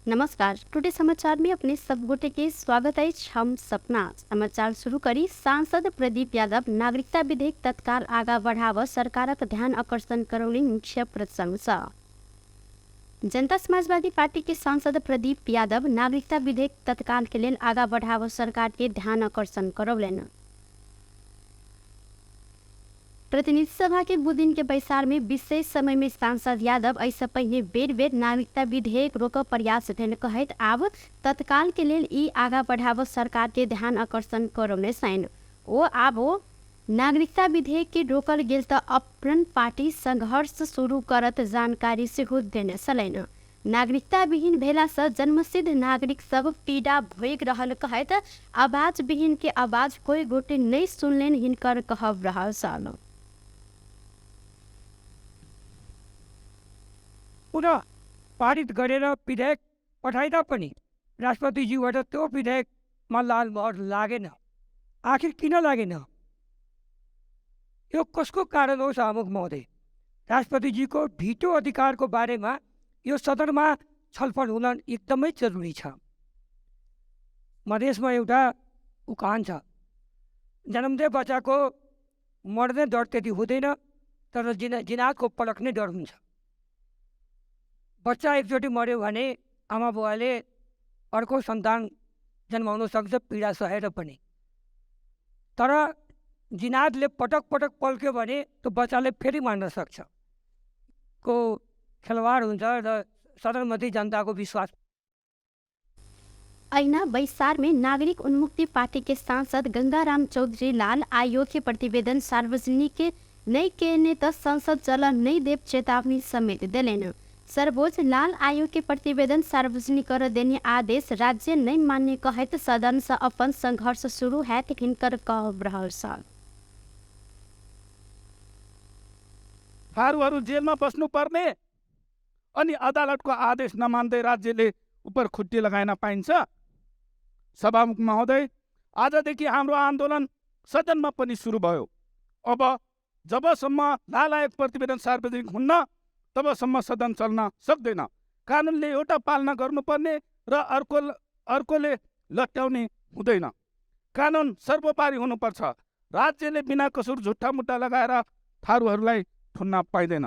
नमस्कार, टुडे समाचार में अपने सब गोटे के स्वागत है। हम सपना समाचार शुरू करी। सांसद प्रदीप यादव नागरिकता विधेयक तत्काल आगा बढ़ाव सरकारक ध्यान आकर्षण करौने मुख्य प्रसंग। जनता समाजवादी पार्टी के सांसद प्रदीप यादव नागरिकता विधेयक तत्काल के लेल आगा बढ़ाव सरकार के ध्यान आकर्षण करौलनि। प्रतिनिधि सभा के बुधदिन के बैसार में विशेष समय में सांसद यादव एहिसँ पहिने बेर बेर नागरिकता विधेयक रोकऽ प्रयास भेल कहैत आब तत्काल के लेल ई आगा बढ़ाव सरकार के ध्यान आकर्षण करौने छनि। ओ आब नागरिकता विधेयक के रोकल गेल तऽ अपन पार्टी संघर्ष शुरू करत जानकारी सेहो देने छलनि। नागरिकता विहीन भेलासँ जन्मसिद्ध नागरिक सब पीड़ा भोगि रहल कहैत आवाज विहीन के आवाज कोई गोटे नहि सुनलनि हिनकर कहब रहल छल। पुनः पारित गरेर विधेयक पठाइँदा पनि राष्ट्रपतिज्यूबाट त्यो विधेयकमा लाल मोहर लागेन। आखिर किन लागेन? यो कसको कारण हो सभामुख महोदय? राष्ट्रपतिज्यूको भिटो अधिकारको बारेमा यो सदनमा छलफल हुन एकदमै जरुरी छ। मधेसमा एउटा उखान छ, जन्मदै बच्चाको मर्ने डर त्यति हुँदैन, तर जिनाको पलक्ने डर हुन्छ। बच्चा एकचोटि मऱ्यो भने आमा बुवाले अर्को सन्तान जन्माउन सक्छ पीडा सहेर पनि, तर जिनादले पटक पटक पल्क्यो भने त्यो बच्चाले फेरि मार्न सक्छ। को खेलवाड हुन्छ र सदनमाथि जनताको विश्वास। ऐना बैसार में नागरिक उन्मुक्ति पार्टी के सांसद गंगाराम चौधरी लाल आयोग के प्रतिवेदन सार्वजनिक नहीं केने त संसद चल नहीं देव चेतावनी समेत देलेन। सर्वोच्च लाल आयोग के प्रतिवेदन सार्वजनिक कर देने आदेश राज्य नहीं मान्य कहैत सदन से अपन संघर्ष शुरू हैत हिनकर कहब रहल छल। थारूहरू जेलमा बस्नुपर्ने अनि अदालतको आदेश नमान्दै राज्यले उपर खुट्टी लगाइन पाइन्छ? सभामुख महोदय, आजदेखि हाम्रो आन्दोलन सदनमा पनि सुरु भयो। अब जबसम्म लाल आयोग प्रतिवेदन सार्वजनिक हुन्न तबसम्म सदन चल्न सक्दैन। कानुनले एउटा पालना गर्नुपर्ने र अर्कोले लट्याउने हुँदैन। कानुन सर्वोपरि हुनुपर्छ। राज्यले बिना कसुर झुट्टा मुट्टा लगाएर थारूहरूलाई थुन्न पाइँदैन।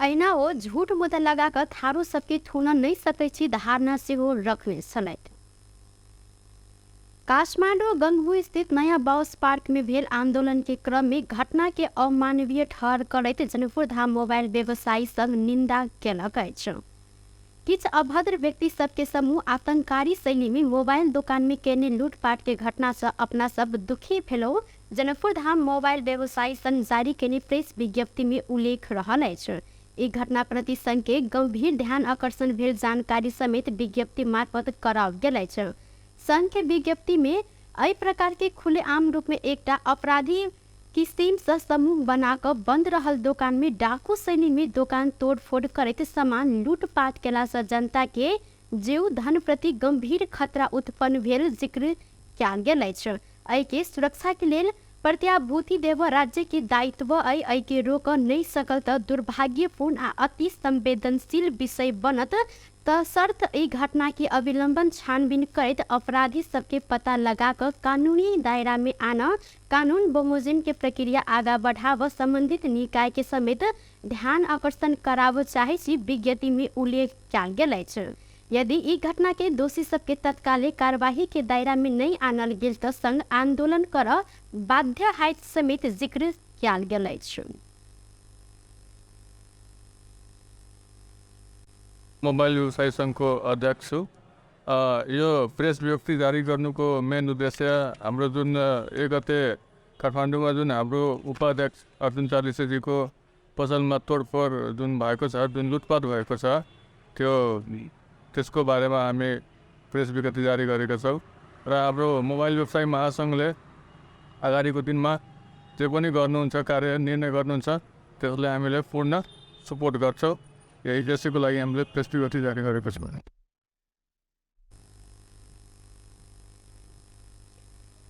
ऐना हो झुट मुद्दा लगाकर थारू सबके थुन नहीं सकै छी धारणा सेहो रखने छलथि। काठमाडौँ गंगबू स्थित नयाँ बाउस पार्क में भेल आंदोलन के क्रम में घटना के अमानवीय ठहर करैत जनकपुर धाम मोबाइल व्यवसायी संघ निंदा केलक अछि। किछु अभद्र व्यक्ति सबके समूह आतंककारी शैली में मोबाइल दोकान में केने लूटपाट के घटना से अपना सब दुखी भेलौ जनकपुर धाम मोबाइल व्यवसायी संघ जारी केने प्रेस विज्ञप्ति में उल्लेख रहल अछि। ई घटना प्रति संघ के गंभीर ध्यान आकर्षण भेल जानकारी समेत विज्ञप्ति मार्फत कराओल गेल अछि। संघ के विज्ञप्ति में एहि प्रकार के खुलेआम रूप में एकटा अपराधी किसिम से समूह बनाकर बंद रहल दोकान में डाकू शैली में दोकान तोड़फोड़ करैत सामान लूटपाट केला से जनता के जीव धन प्रति गंभीर खतरा उत्पन्न भेल जिक्र कयल गेल अछि। एहि के सुरक्षा के लेल प्रत्याभूति देव राज्य के दायित्व अइ एहि के रोक नहीं सकल त दुर्भाग्यपूर्ण आ अति संवेदनशील विषय बनत। तसर्थ एहि घटना के अविलंबन छानबीन करैत अपराधी सबके पता लगा कऽ कानूनी दायरा में आन कानून बमोजिम के प्रक्रिया आगा बढ़ाव संबंधित निकाय के समेत ध्यान आकर्षण कराब चाहे छी विज्ञप्ति में उल्लेख कयल गेल अछि। यदि ई घटना के दोषी सबके तत्काले कार्यवाही के दायरा में नहीं आनल गेल त संघ आंदोलन कर बाध्य हाइत समेत जिक्र कयल गेल अछि। मोबाइल व्यवसायी सङ्घको अध्यक्ष छु। यो प्रेस विज्ञप्ति जारी गर्नुको मेन उद्देश्य हाम्रो जुन 1 गते काठमाडौँमा जुन हाम्रो उपाध्यक्ष अर्जुन चालिसेजीको पसलमा तोडफोड जुन भएको छ, जुन लुटपाट भएको छ, त्यसको बारेमा हामी प्रेस विज्ञप्ति जारी गरेका छौँ र हाम्रो मोबाइल व्यवसायी महासङ्घले अगाडिको दिनमा जे पनि गर्नुहुन्छ, कार्य निर्णय गर्नुहुन्छ, त्यसलाई हामीले पूर्ण सपोर्ट गर्छौँ। यही त्यसैको लागि हामीले प्रेस विज्ञप्ति जारी गरेको छौँ।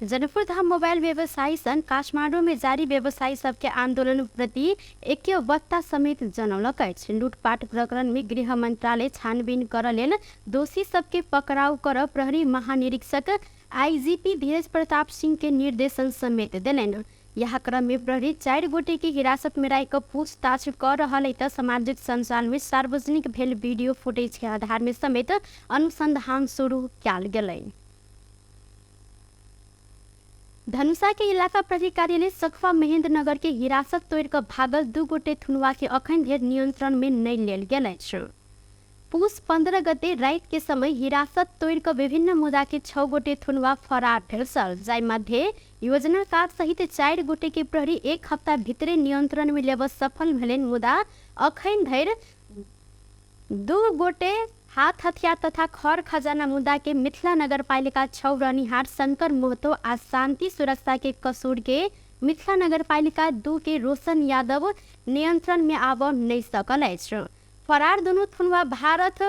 जनकपुरधाम मोबाइल व्यवसायी संघ काठमाडौँ में जारी व्यवसायी सबके आंदोलन प्रति ऐक्यबद्धता समेत जनौलक अछि। लूटपाट प्रकरण में गृह मंत्रालय छानबीन कर लेल दोषी सबके पकड़ाउ कर प्रहरी महानिरीक्षक आईजीपी धीरज प्रताप सिंह के निर्देशन समेत देलनि। यह क्रम में प्रहरी 4 गोटे के हिरासत में राखि पूछताछ कर रहल है त सामाजिक सञ्जाल में सार्वजनिक भेल वीडियो फुटेज के आधार में समेत अनुसंधान शुरू कयल गेलै। धनुषा के इलाका प्रहरी कार्यालय सखुवा महेंद्रनगर के हिरासत तोड़ कऽ भागल 2 गोटे थुनवा के अखन धरि नियंत्रण में नहीं लेल गेल अछि। पुस 15 गते रात के समय हिरासत तोड़ कऽ विभिन्न मुद्दा के 6 गोटे थुनवा फरार भेल छल, जाहि मध्ये योजनाकार सहित 4 गोटे के प्रहरी 1 हप्ता भितरे नियंत्रण में लेबऽ सफल भेलनि, मुदा अखन धरि 2 गोटे हाथ हथियार तथा खर खजाना मुद्दा के मिथिला नगरपालिका 6 रहनिहार शंकर महतो आ शांति सुरक्षा के कसूर के मिथिला नगरपालिका 2 के रोशन यादव नियंत्रण में आबऽ नहीं सकल अछि। फरार दुनू थुनवा भारत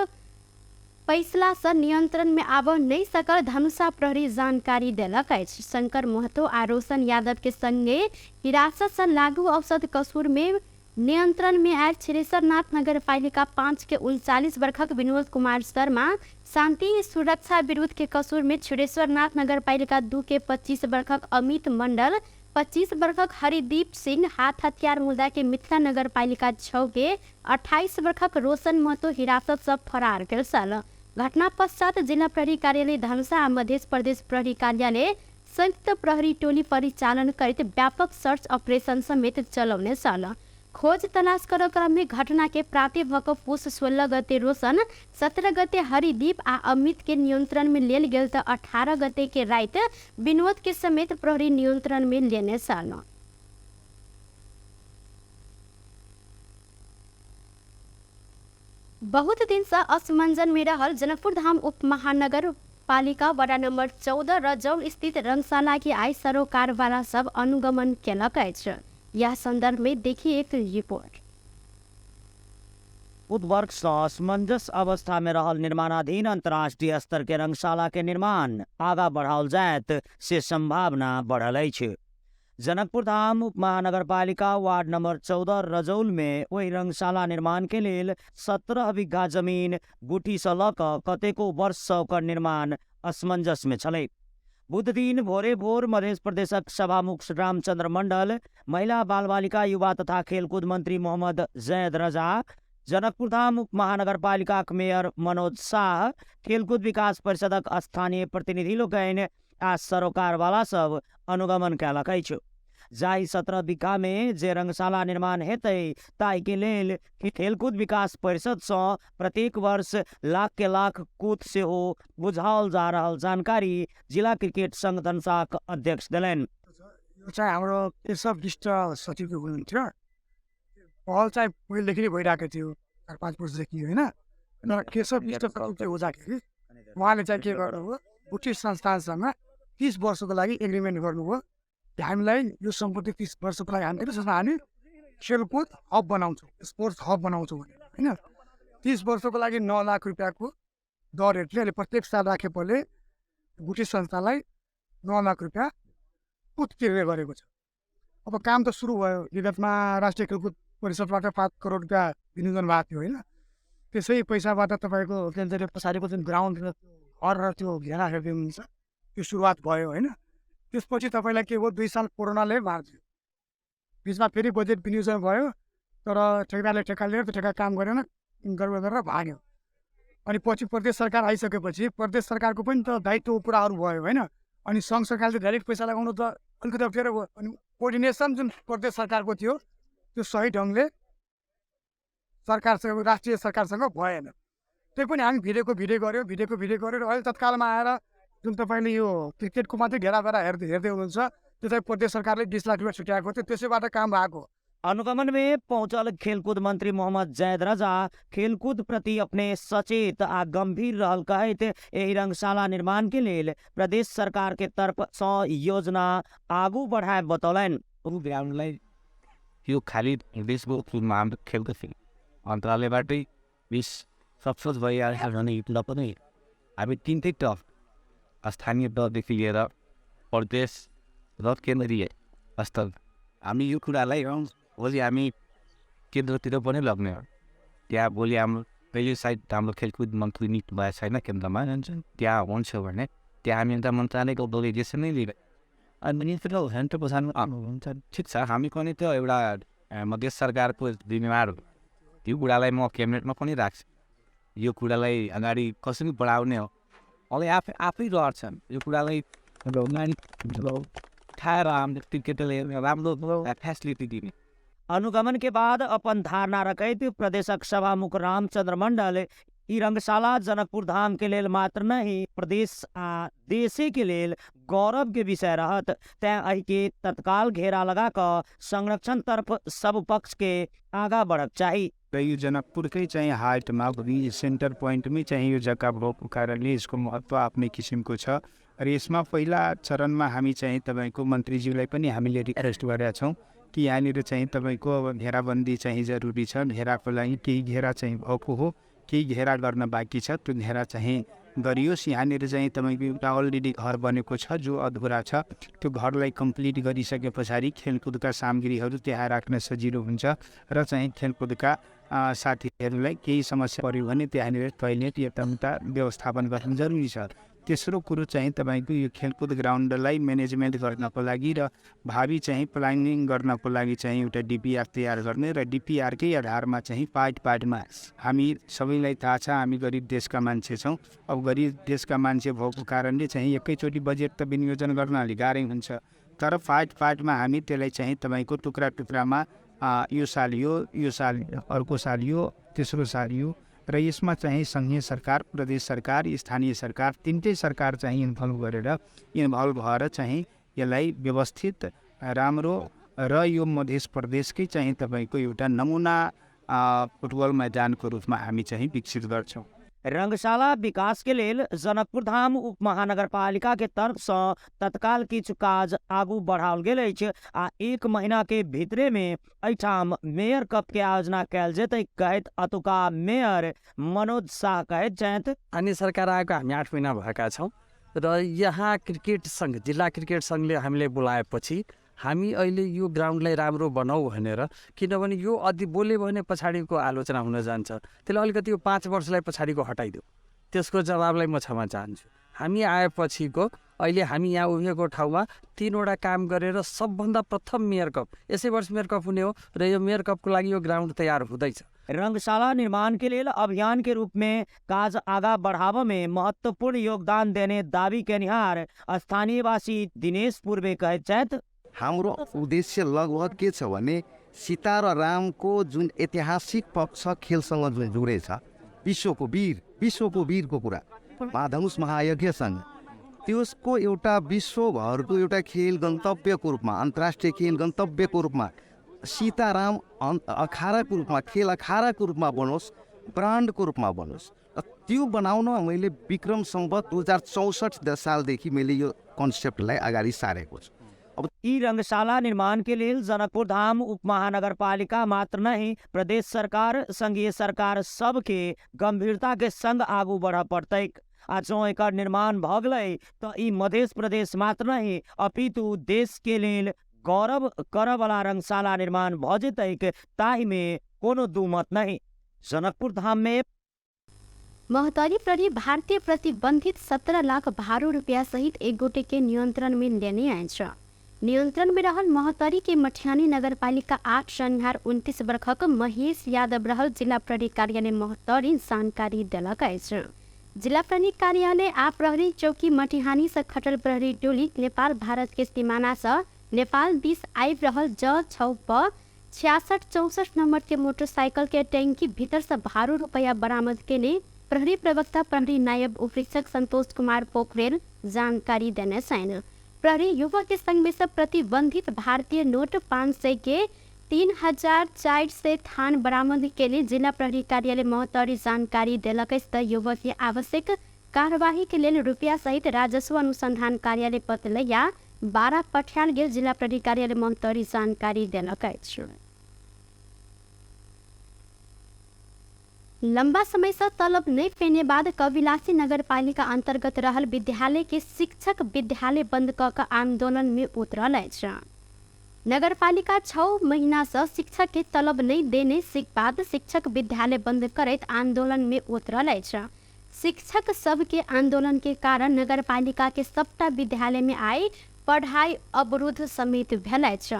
पैसला से नियंत्रण में आबऽ नहीं सकल धनुषा प्रहरी जानकारी देलक अछि। शंकर महतो आ रोशन यादव के संगे हिरासत से लागू औषध कसूर में नियंत्रण में आयल छिरेश्वरनाथ नगरपालिका 5 के 39 वर्षक विनोद कुमार शर्मा शांति सुरक्षा विरुद्ध के कसूर में छिरेश्वरनाथ नगरपालिका 2 के 25 वर्षक अमित मंडल, 25 वर्षक हरिदीप सिंह हाथ हथियार मुद्दा के मिथिला नगरपालिका 6 के 28 वर्षक रोशन महतो हिरासत से फरार भेल छल। घटना पश्चात जिला प्रहरी कार्यालय धनुषा आ मध्य प्रदेश प्रहरी कार्यालय संयुक्त प्रहरी टोली परिचालन करैत व्यापक सर्च ऑपरेशन समेत चलौने छल। खोज तलाश कर क्रम में घटना के प्राप्ति भऽ कऽ पुस 16 गते रोशन, 17 गते हरिदीप आ अमित के नियंत्रण में लेल गेल तऽ 18 गते के राति विनोद के समेत प्रहरी नियंत्रण में लेने छल। बहुत दिन से असमंजन में रहल जनकपुरधाम उप महानगर पालिका वडा नंबर 14 रजौल स्थित रंगशाला के आइ सरोकारवाला सब अनुगमन केलक अछि। यह संदर्भ में देखिए एक रिपोर्ट। उद्वर्ग से असमंजस अवस्था में रहल निर्माणाधीन अंतर्राष्ट्रीय स्तर के रंगशाला के निर्माण आगा बढ़ाओल जायत से संभावना बढ़ल अछि। जनकपुरधाम उप महानगरपालिका वार्ड नंबर 14 रजौल में ओहि रंगशाला निर्माण के लेल 17 बीघा जमीन गुठी से लऽ कऽ कतेको वर्ष से ओकर निर्माण असमंजस में छलै। बुध दिन भोरे भोर मध्य प्रदेशक सभामुख रामचंद्र मंडल, महिला बाल बालिका युवा तथा खेलकूद मंत्री मोहम्मद जैद रजा, जनकपुरधाम उप महानगरपालिकाक मेयर मनोज शाह, खेलकूद विकास परिषदक स्थानीय प्रतिनिधि लोकनि आ सरोकारवाला सब अनुगमन कयलक अछि। जाहि 17 बीघा में जे रंगशाला निर्माण हेतै ताहि के लेल खेलकूद विकास परिषद सँ प्रत्येक वर्ष लाख के लाख कूत सेहो बुझाओल जा रहल जानकारी जिला क्रिकेट संघ धनुषाक अध्यक्ष देलनि। यो चाहिँ हाम्रो केशव विष्ट सचिव हुनुहुन्थ्यो। पहल चाहिँ पहिलेदेखि नै भइरहेको थियो, 4-5 वर्षदेखि होइन। तर केशव विष्ट सचिव हुँदाखेरि उहाँले चाहिँ के गर्नुभयो, बुद्धिस्ट संस्थानसँग 30 वर्षको लागि एग्रिमेन्ट गर्नुभयो। हामीलाई यो सम्पत्ति 30 वर्षको लागि हामी त्यसमा हामी खेलकुद हब बनाउँछौँ, स्पोर्ट्स हब बनाउँछौँ भनेर होइन। 30 वर्षको लागि 9 लाख रुपियाँको दर रेटले अहिले प्रत्येक साल राखेकोले गुठी संस्थालाई 9 लाख रुपियाँ कुद तिर्ने गरेको छ। अब काम त सुरु भयो। विगतमा राष्ट्रिय खेलकुद परिषदबाट 5 करोड रुपियाँ विनियोजन भएको थियो होइन। त्यसै पैसाबाट तपाईँको के भन्छ पछाडिको जुन ग्राउन्ड घर र त्यो घेरा हेर्दै हुनुहुन्छ त्यो सुरुवात भयो होइन। त्यसपछि तपाईँलाई के भयो, 2 साल कोरोनाले मारिदियो, बिचमा फेरि बजेट विनियोजन भयो, तर ठेकेदारले ठेक्का लिएर त्यो ठेक्का काम गरेन, गडबड गरेर भाग्यो। अनि पछि प्रदेश सरकार आइसकेपछि प्रदेश सरकारको पनि त दायित्व कुराहरू भयो होइन। अनि सङ्घ सरकारले डाइरेक्ट पैसा लगाउनु त अलिकति अप्ठ्यारो भयो। अनि कोअर्डिनेसन जुन प्रदेश सरकारको थियो त्यो सही ढङ्गले सरकारसँग, राष्ट्रिय सरकारसँग भएन। त्यही पनि हामी भिडेको भिडे गऱ्यो, भिडेको भिडे गऱ्यो र अहिले तत्कालमा आएर जुन तपाईँले यो क्रिकेटको मात्रै घेराबेरा हेर्दै हेर्दै हुनुहुन्छ त्यो चाहिँ प्रदेश सरकारले 20 लाख रुपियाँ छुट्याएको थियो, त्यसैबाट काम भएको। अनुगमन में पहुंचल खेलकूद मंत्री मोहम्मद जैद रजा खेलकूद प्रति अपने सचेत आ गंभीर रहल कहैत एहि रंगशाला निर्माण के लेल प्रदेश सरकार के तरफ सँ योजना आगू बढ़ाए बतौलनि। ग्राउन्डलाई यो खाली देशको हाम्रो खेलकुद मन्त्रालयबाटै 20 सक्सेस भइहाल्छ भने ल पनि हामी तिनटै टप स्थानीय तहदेखि लिएर प्रदेश र केन्द्रीय स्तर हामी यो कुरालाई भोलि हामी केन्द्रतिर पनि लग्ने हो। त्यहाँ भोलि हाम्रो पहिले सायद हाम्रो खेलकुद मन्त्री नियुक्त भएको छैन केन्द्रमा, त्यहाँ हुन्छ भने त्यहाँ हामी एउटा मन्त्रालयको डेलिगेसन नै लिएर अनि ठिक छ। हामी पनि त एउटा मधेस सरकारको जिम्मेवार हो, त्यो कुरालाई म क्याबिनेटमा पनि राख्छु। यो कुरालाई अगाडि कसरी बढाउने हो, मलाई आफै आफै रहर यो कुरालाई उठाएर हामीले क्रिकेटले राम्रो फेसिलिटी दिने। अनुगमन के बाद अपन धारणा रखैत प्रदेशक सभामुख रामचंद्र मंडल ई रंगशाला जनकपुर धाम के लेल मात्र नहीं प्रदेश आ देशे के लेल गौरव के विषय रहत, तैं एहि के तत्काल घेरा लगा क संरक्षण तरफ सब पक्ष के आगा बढ़क चाही। र यो जनकपुरकै चाहिँ हार्टमा सेन्टर पोइन्टमै चाहिँ यो जग्गा भएको कारणले यसको महत्त्व आफ्नै किसिमको छ। र यसमा पहिला चरणमा हामी चाहिँ तपाईँको मन्त्रीज्यूलाई पनि हामीले रिक्वेस्ट गरेका छौँ कि यहाँनिर चाहिँ तपाईँको अब घेराबन्दी चाहिँ जरुरी छ। घेराको लागि केही घेरा चाहिँ भएको हो, केही घेरा गर्न बाँकी छ, त्यो घेरा चाहिँ गरियोस्। यहाँनिर चाहिँ तपाईँको एउटा अलरेडी घर बनेको छ जो अधुरा छ, त्यो घरलाई कम्प्लिट गरिसके पछाडि खेलकुदका सामग्रीहरू त्यहाँ राख्न सजिलो हुन्छ र चाहिँ खेलकुदका साथीहरूलाई केही समस्या पऱ्यो भने त्यहाँनिर टोयलेट यताउता व्यवस्थापन गर्न जरुरी छ। तेस्रो कुरो चाहिँ तपाईँको यो खेलकुद ग्राउन्डलाई म्यानेजमेन्ट गर्नको लागि र भावी चाहिँ प्लानिङ गर्नको लागि चाहिँ एउटा डिपिआर तयार गर्ने र डिपिआरकै आधारमा चाहिँ पार्ट पार्टमा हामी सबैलाई थाहा छ हामी गरिब देशका मान्छे छौँ। अब गरिब देशका मान्छे भएको कारणले चाहिँ एकैचोटि बजेट त विनियोजन गर्न अलिक गाह्रै हुन्छ, तर पार्ट पार्टमा हामी त्यसलाई चाहिँ तपाईँको टुक्रा टुक्रामा यो साल यो साल अर्को साल यो, तेस्रो साल यो, र यसमा चाहिँ सङ्घीय सरकार, प्रदेश सरकार, स्थानीय सरकार तिनटै सरकार चाहिँ इन्भल्भ गरेर इन्भल्भ भएर चाहिँ यसलाई व्यवस्थित राम्रो र यो मध्य प्रदेशकै चाहिँ तपाईँको एउटा नमुना फुटबल मैदानको रूपमा हामी चाहिँ विकसित गर्छौँ। रंगशाला विकास के लेल जनकपुर धाम उप महानगरपालिका के तरफ से तत्काल किछु काज आगू बढ़ाओल गेल अछि आ एक महीना के भीतरे में एहिठाम मेयर कप के आयोजना कयल जेतै कहैत अतुका मेयर मनोज शाह कहैत छथि। स्थानीय सरकार आएको हामी 8 महिना भएका छौँ र यहाँ क्रिकेट सङ्घ, जिल्ला क्रिकेट सङ्घले हामीले बोलाएपछि हामी अहिले यो ग्राउन्डलाई राम्रो बनाऊ भनेर, किनभने यो अधि बोल्यो भने पछाडिको आलोचना हुन जान्छ, त्यसले अलिकति यो 5 वर्षलाई पछाडिको हटाइदियो, त्यसको जवाबलाई म क्षमा चाहन्छु। हामी आएपछिको अहिले हामी यहाँ उभिएको ठाउँमा 3वटा काम गरेर सबभन्दा प्रथम मेयर कप, यसै वर्ष मेयर कप हुने हो र यो मेयर कपको लागि यो ग्राउन्ड तयार हुँदैछ। रंगशाला निर्माण के लेल अभियान के रूप में काज आगा बढ़ाव में महत्वपूर्ण योगदान देने दावी केनिहार स्थानीयवासी दिनेश पूर्वे कहैत छथि। हाम्रो उद्देश्य लगभग के छ भने सीता र रामको जुन ऐतिहासिक पक्ष खेलसँग जुन जोडेछ, विश्वको वीर, विश्वको वीरको कुरा महाधनुष महायज्ञसँग, त्यसको एउटा विश्वभरको एउटा खेल गन्तव्यको रूपमा, अन्तर्राष्ट्रिय खेल गन्तव्यको रूपमा सीताराम अखाडाको रूपमा, खेल अखाडाको रूपमा बनोस्, ब्रान्डको रूपमा बनोस्। र त्यो बनाउन मैले विक्रम सम्वत 2064 सालदेखि मैले यो कन्सेप्टलाई अगाडि सारेको छु। अब ई रंगशाला निर्माण के लेल जनकपुर धाम उप महानगरपालिका मात्र नहीं प्रदेश सरकार, संघीय सरकार सबके गंभीरता के संग आगू बढ़ पड़तैक। आ जँ एकर निर्माण भ गेलै तो ई मध्य प्रदेश मात्र नहीं अपितु देश के लेल गौरव करवला रंगशाला निर्माण भ जेतैक ताहि में कोनो दू मत नहीं। जनकपुर धाम में महोत्तरी प्रहरी भारतीय प्रतिबंधित 17 लाख भारू रुपया सहित एक गोटे के नियंत्रण में लेने अछि। नियंत्रण में रहल महोत्तरी के मठियानी नगरपालिका 8 शनिहार 29 वर्षक महेश यादव रहल जिल्ला प्रहरी कार्यालय महोत्तरी जानकारी देलक अछि। जिल्ला प्रहरी कार्यालय आ प्रहरी चौकी मटिहानी से खटल प्रहरी टोली नेपाल भारत के सीमाना से नेपाल दिस आबि रहल ज 6 प 6664 नंबर के मोटरसाइकिल के टैंकी भीतर से भारू रुपया बरामद केने प्रहरी प्रवक्ता प्रहरी नायब उपरीक्षक संतोष कुमार पोखरेल जानकारी देने छनि। प्रहरी युवक के संग में से प्रतिबंधित भारतीय नोट 500 के 3400 थान बरामद के लिए जिला प्रहरी कार्यालय महोत्तरी जानकारी देलक अछि। त युवक के आवश्यक कार्यवाही के लेल रुपया सहित राजस्व अनुसंधान कार्यालय पतलैया 12 पठायल गेल जिला प्रहरी कार्यालय महोत्तरी जानकारी देलक अछि। लम्बा समय से तलब नहीं पेने बाद कविलासी नगरपालिका अंतर्गत रहल विद्यालय के शिक्षक विद्यालय बंद क के आंदोलन में उतरल अछि। नगरपालिका 6 महीना से शिक्षक के तलब नहीं देने बाद शिक्षक विद्यालय बंद करैत आंदोलन में उतरल अछि। शिक्षक सबके आंदोलन के कारण नगरपालिका के सबटा विद्यालय में आई पढ़ाई अवरुद्ध समेत भेल अछि।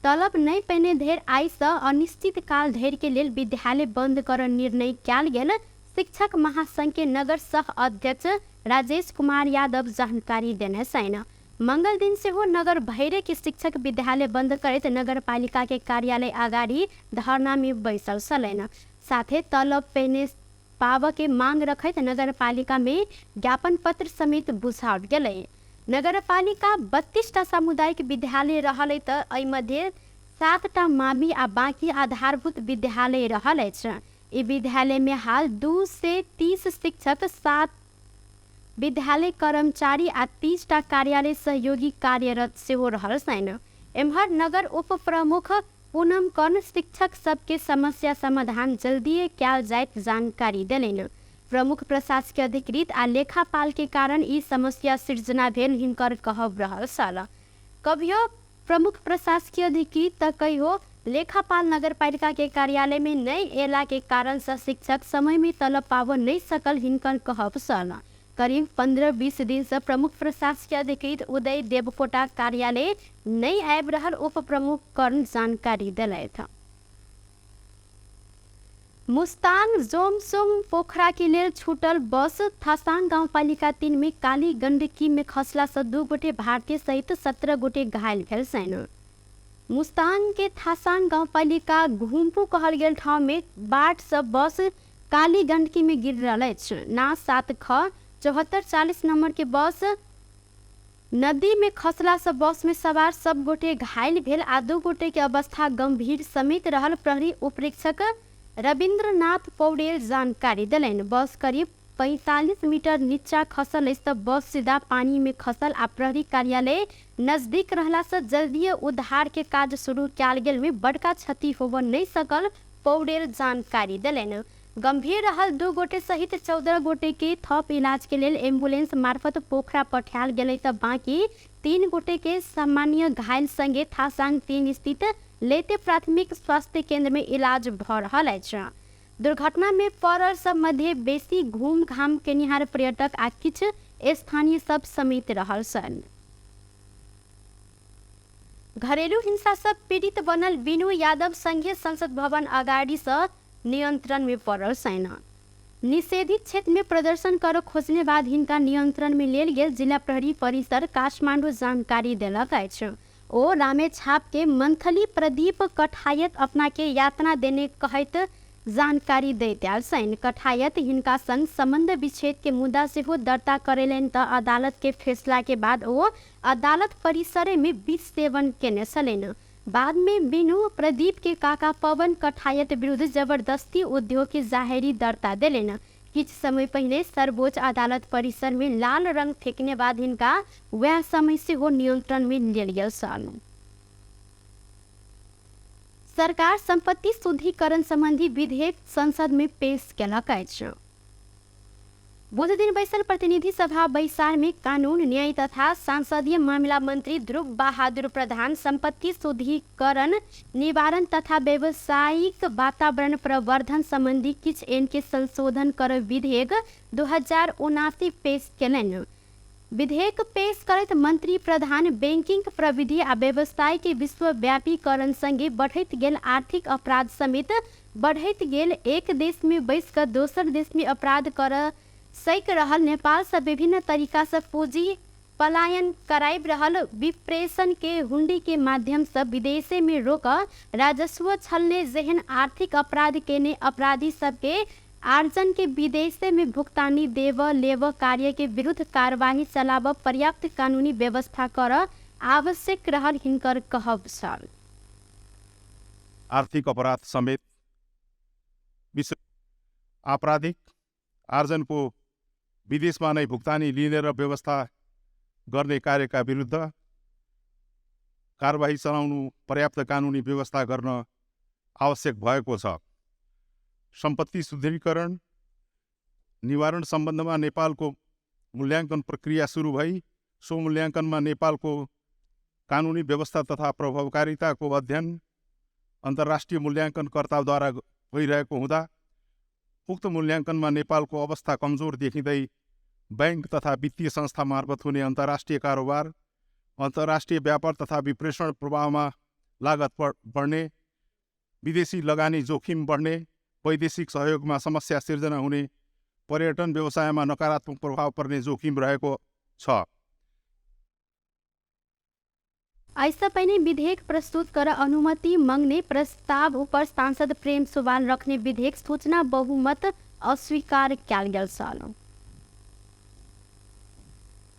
तलब नहीं पेने धेर आइ से अनिश्चित काल धरि के लेल विद्यालय बंद कर निर्णय कयल गेल शिक्षक महासंघ के नगर सह अध्यक्ष राजेश कुमार यादव जानकारी देने छनि। मंगल दिन सेहो नगर भैरे के शिक्षक विद्यालय बंद करैत नगरपालिका के कार्यालय अगाडि धरना में बैसल छलनि। साथे तलब पेने पाव के मांग रखैत नगरपालिका में ज्ञापन पत्र समेत बुझाओल गेलै। नगरपालिका 32टा सामुदायिक विद्यालय रहल त एहि मध्ये 7टा मामी आ बाँकी आधारभूत विद्यालय रहल अछि। ई विद्यालय में हाल 230 शिक्षक, 7 विद्यालय कर्मचारी आ 30टा कार्यालय सहयोगी कार्यरत सेहो रहल छनि। एम्हर नगर उप प्रमुख पूनम कर्ण शिक्षक सबके समस्या समाधान जल्दिए कयल जाइत जानकारी देलनि। प्रमुख प्रशासकीय अधिकृत आ लेखापाल के कारण ई समस्या सृजना भेल हिनकर कहब रहल छल। कभियो प्रमुख प्रशासकीय अधिकृत त कहियो लेखापाल नगरपालिका के कार्यालय में नहीं एला के कारण से शिक्षक समय में तलब पाब नहीं सकल हिनकर कहब छल। करीब 15-20 दिन से प्रमुख प्रशासकीय अधिकृत उदय देवकोटा कार्यालय नहीं आबि रहल उप प्रमुख कर्ण जानकारी देलथि। मुस्ताङ जोमसोम पोखरा के लेल छूटल बस थासाङ गाउँपालिका 3 में काली गण्डकी में खसला से 2 गोटे भारतीय सहित 17 गोटे घायल भेल छनि। मुस्ताङ के थासाङ गाउँपालिका घुम्पू कहल गेल ठाउँ में बाट से बस काली गण्डकी में गिर रहल अछि। ना 7 ख 7440 नंबर के बस नदी में खसला से बस में सवार सब गोटे घायल भेल आ 2 गोटे के अवस्था गंभीर समेत रहल प्रहरी उपरीक्षक रविन्द्रनाथ पौडेल जानकारी देलनि। बस करीब 45 मीटर नीचा खसल अछि त बस सीधा पानी में खसल आ प्रहरी कार्यालय नजदीक रहला से जल्दीए उद्धार के काज शुरू कयल गेल में बड़का क्षति होब नहीं सकल पौडेल जानकारी देलनि। गंभीर रहल 2 गोटे सहित 14 गोटे के थप इलाज के लेल एम्बुलेंस मार्फत पोखरा पठायल गेलै त बाँकी 3 गोटे के सामान्य घायल संगे थासाङ 3 स्थित लेते प्राथमिक स्वास्थ्य केंद्र में इलाज भ रहल अछि। दुर्घटना में पड़ल सब मध्ये बेसी घूमघाम केनिहार पर्यटक आ किछु स्थानीय सब समेत रहल छन्। घरेलू हिंसा से पीड़ित बनल बिनु यादव संघीय संसद भवन अगाडि से नियंत्रण में पड़ल छन्। निषेधित क्षेत्र में प्रदर्शन कर खोजने बाद हिनका नियंत्रण में लेल गेल जिला प्रहरी परिसर काठमाडौँ जानकारी देलक अछि। ओ रामेछाप के मंथली प्रदीप कठायत अपना के यातना देने कहैत जानकारी दैत आयल छनि। कठायत हिनका संग संबंध विच्छेद के मुद्दा सेहो दर्ता करेलनि त अदालत के फैसला के बाद ओ अदालत परिसरे में विष सेवन केने छलनि। बाद में बिनु प्रदीप के काका पवन कठायत विरुद्ध जबरदस्ती उद्योग के जाहेरी दर्ता देलनि। किछु समय पहिले सर्वोच्च अदालत परिसर में लाल रंग फेंकने बाद हिनका वएह समय सेहो नियंत्रण में लेल गेल छल। सरकार संपत्ति शुद्धिकरण संबंधी विधेयक संसद में पेश केलक अछि। बुध दिन बैसल प्रतिनिधि सभा बैसार में कानून न्याय तथा संसदीय मामला मंत्री ध्रुव बहादुर प्रधान संपत्ति शुद्धिकरण निवारण तथा व्यावसायिक वातावरण प्रवर्धन संबंधी किछु एन के संशोधन कर विधेयक 2079 पेश केलनि। विधेयक पेश करैत मंत्री प्रधान बैंकिंग प्रविधि आ व्यवसाय के विश्वव्यापीकरण संगे बढ़ैत गेल आर्थिक अपराध समेत बढ़ैत गेल एक देश में बैस कऽ दोसर देश में अपराध कर सक रहल नेपाल से विभिन्न तरीका से पूंजी पलायन कराबि रहल विप्रेषण के हुंडी के माध्यम से विदेशे में रोक राजस्व छलने जेहन आर्थिक अपराध केने अपराधी सबके आर्जन के विदेशे में भुगतानी देव लेव कार्य के विरुद्ध कार्यवाही चलाब पर्याप्त कानूनी व्यवस्था कर आवश्यक रहल हिनकर कहब छल। आर्थिक अपराध समेत विश्व आपराधिक आर्जनको विदेशमा नै भुक्तानी लिने र व्यवस्था गर्ने कार्यका विरुद्ध कारबाही चलाउनु पर्याप्त कानुनी व्यवस्था गर्न आवश्यक भएको छ। सम्पत्ति सुदृढीकरण निवारण सम्बन्धमा नेपालको मूल्याङ्कन प्रक्रिया सुरु भई सो मूल्याङ्कनमा नेपालको कानुनी व्यवस्था तथा प्रभावकारिताको अध्ययन अन्तर्राष्ट्रिय मूल्याङ्कनकर्ताद्वारा भइरहेको हुँदा उक्त मूल्याङ्कनमा नेपालको अवस्था कमजोर देखिँदै बैंक तथा वित्तीय संस्था मार्फत हुने अन्तर्राष्ट्रिय कारोबार, अन्तर्राष्ट्रिय व्यापार तथा विप्रेषण प्रवाहमा लागत बढ्ने, विदेशी लगानी जोखिम बढ्ने, वैदेशिक सहयोगमा समस्या सिर्जना हुने, पर्यटन व्यवसायमा नकारात्मक प्रभाव पर्ने जोखिम रहेको छ। ऐसा पहले विधेयक प्रस्तुत कर अनुमति मांगने प्रस्ताव ऊपर सांसद प्रेम सुवाल रखने विधेयक सूचना बहुमत अस्वीकार कयल गेल छल।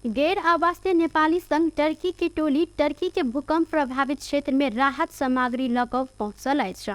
गैर आवासीय नेपाली संघ टर्की के टोली टर्की के भूकंप प्रभावित क्षेत्र में राहत सामग्री लऽ कऽ पहुँचल अछि।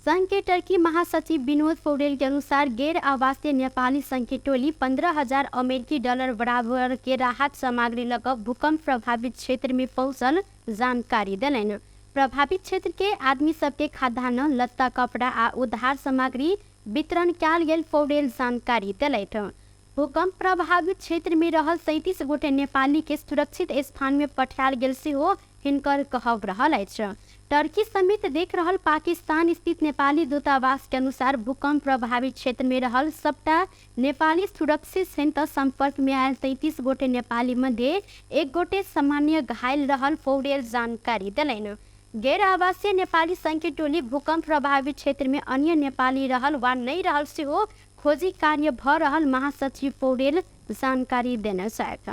संघ के टर्की महासचिव विनोद पौडेल के अनुसार गैर आवासीय नेपाली संघ के टोली 15,000 अमेरिकी डॉलर बराबर के राहत सामग्री लऽ कऽ भूकंप प्रभावित क्षेत्र में पहुँचल जानकारी देलनि। प्रभावित क्षेत्र के आदमी सबके खाद्यान्न, लत्ता कपड़ा आ उद्धार सामग्री वितरण कयल गेल पौडेल जानकारी देलथि। भूकंप प्रभावित क्षेत्र में रहल 37 गोटे नेपाली के सुरक्षित स्थान में पठायल गेल सेहो हिनकर कहब रहल अछि। टर्की समेत देख रहल पाकिस्तान स्थित नेपाली दूतावास के अनुसार भूकंप प्रभावित क्षेत्र में रहल सबटा नेपाली सुरक्षित छनि त संपर्क में आयल 33 गोटे नेपाली मध्ये 1 गोटे सामान्य घायल रहल पौडेल जानकारी देलनि। गैर आवासीय नेपाली संघ के टोली भूकंप प्रभावित क्षेत्र में अन्य नेपाली रहल वा नहीं रहल सेहो खोजी कार्य भ रहल महासचिव पौडेल जानकारी देने छथि।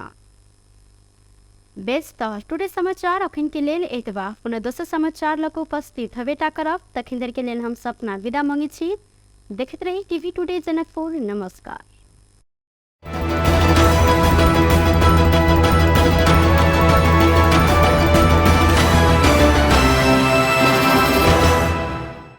बेस त टुडे समाचार अखन के लेल एतबा। पुनः दोसर समाचार लऽ कऽ उपस्थित हवेटा करब। तखन देर के लेल हम सपना विदा मांगै छी। देखैत रही टीवी टुडे जनकपुर। नमस्कार।